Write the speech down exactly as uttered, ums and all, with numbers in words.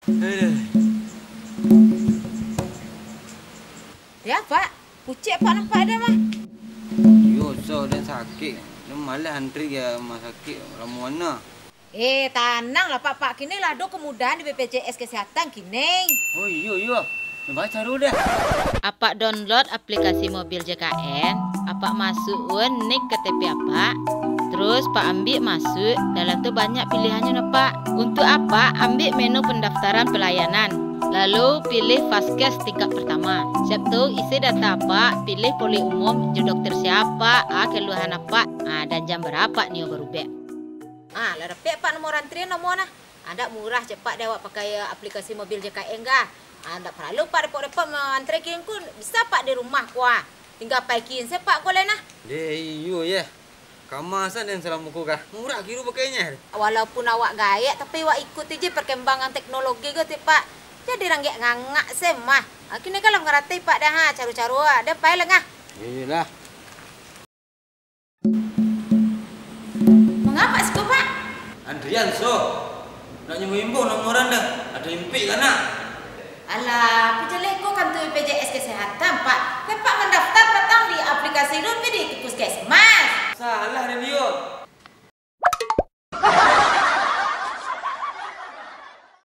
Aduh. Ya, Pak. Kuciak, Pak, nampak ado mah. Iyo, so, den sakik. Den malas antri ka rumah sakik, lamo bana. Eh, tananglah, Pak, Pak. Kini lah ado kemudahan di B P J S Kesehatan kini. Oh, iyo, iyo. Baa caro dah? Apak download aplikasi mobil J K N, apak masuakkan nik K T P apak, terus Pak ambiak masuak, dalam tu banyak pilihannyo nah, Pak. Untuak apak, ambiak menu pendaftaran pelayanan, lalu pilih Vaskes tingkat pertama. Siap tu, isi data apak, pilih polih umum, jo dokter siapa, a, keluhan apak, a, dan jam bara apak nio barubek. Ah, lah dapek, Pak, nomor antrian, nomor nah. Ah, ndak murah, cepat deh awak pakai aplikasi mobil J K N kah. Ah, ndak paralu, Pak, depok-depok maantri kini ko, bisa, Pak, di rumah ko, ah. Tingga pai kini se, Pak, ko lai nah. Deh, iyo, yeh. Kama san den salamo ko kah. Murah kiro pakainya. Walaupun awak gaek, tapi awak ikuti je perkembangan teknologi ko ti, Pak. Jadi ranggek ngangak se mah. Ah, kini kan lah mangarati, Pak, dah, ha, caro-caro, ah. Dah, pai lah, ngah. Iyolah. Mangapa siko, Pak? Andrian, so. Nak nyo maimbau nomor anda. Ado impik ka nak? Alah, pajaleh ko kantua B P J S Kesehatan, Pak. Kan Pak mandaftar patang di aplikasi tu, pi di puskesmas. Salah, Denio.